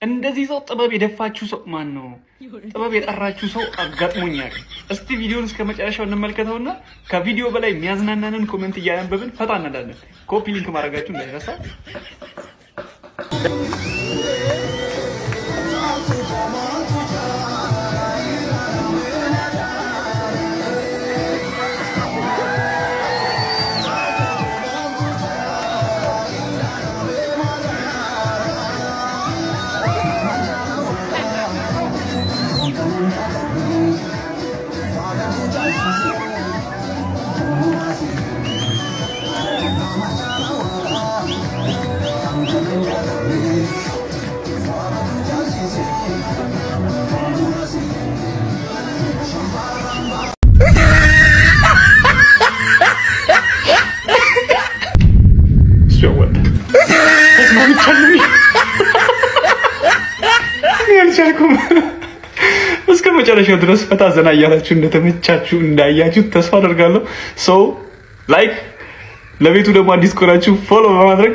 እንደዚህ ሰው ጥበብ የደፋችሁ ሰው ማን ነው? ጥበብ የጠራችሁ ሰው አጋጥሞኛል። እስቲ ቪዲዮን እስከ መጨረሻው እንመልከተውና ከቪዲዮ በላይ የሚያዝናናንን comment እያነበብን ፈታ እንላለን። Copy link ማድረጋችሁ እንዳይረሳ። እሱ ያዋጣል። ተስማምቻለሁ። እኔ አልቻልኩም። እስከ መጨረሻው ድረስ ፈታ ዘና እያላችሁ እንደተመቻችሁ እንዳያችሁ ተስፋ አደርጋለሁ። So like፣ ለቤቱ ደግሞ አዲስ ከሆናችሁ follow በማድረግ